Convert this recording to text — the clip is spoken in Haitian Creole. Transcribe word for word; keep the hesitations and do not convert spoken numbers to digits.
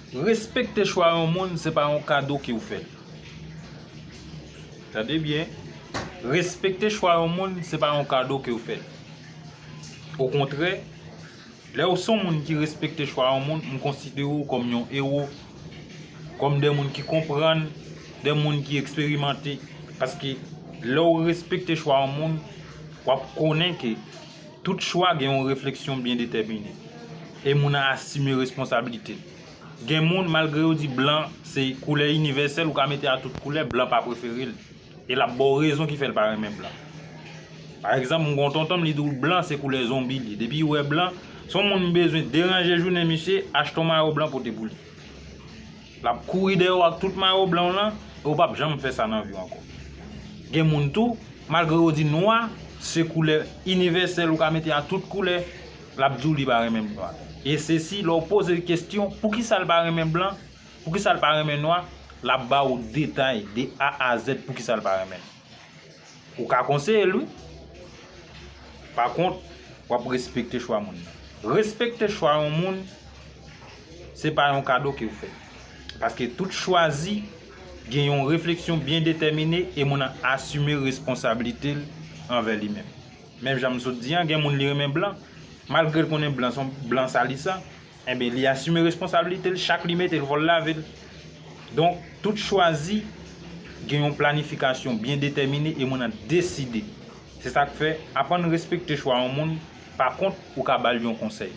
Respekte chwa yon moun, se pa yon kado ke w fè l. Tande byen, respekte chwa yon moun, se pa yon kado ke w fè l. Okontrè, lè w se yon moun ki respekte chwa yon moun, m konsidere w kòm yon ewo, kòm de moun ki konprann, de moun ki eksperimante. Paske lè w respekte chwa yon moun, w ap konnen ke tout chwa gen yon refleksyon byen detèmine. E moun nan asime responsablite l. Gen moun, malgre yo di blan se koulè inivèsèl, ou ka mete a tout koulè, blan pa prefere l. E l ap ba w rezon ki fè l pa renmen blan. Pa egzanp, m gon tonton m, li di w blan se koulè zonbi li ye. Depi w wè blan, se yon moun bezwen deranje jounen misye, achte yon mayo blan pote pou li. L ap kouri dèyè w ak tout mayo blan w lan, e w p ap janm fè sa nan vi w ankò. Gen moun tou, malgre yo di nwa se koulè inivèsèl, ou ka mete a tout koulè, l ap di w li pa renmen nwa. E se si lè w poze l kesyon poukisa l pa renmen blan, poukisa l pa renmen nwa, l ap ba w detay de A a Z poukisa l pa renmen l. Ou ka konseye l, wi. Pa kont, w ap respekte chwa moun nan. Respekte chwa yon moun, se pa yon kado ke w fè. Paske tout chwazi gen yon refleksyon byen detèmine e moun nan asime responsablite l anvè li menm. Menm jan m sot di an, gen moun li renmen blan, malgre l konnen blan se yon blan salisa, enben li asime responsablite l, chak li mete l fò l lave l. Donk, tout chwazi gen yon planifikasyon byen detèmine e moun nan deside. Se sa k fè, aprann respekte chwa yon moun, pa kont, ou ka ba l yon konsèy.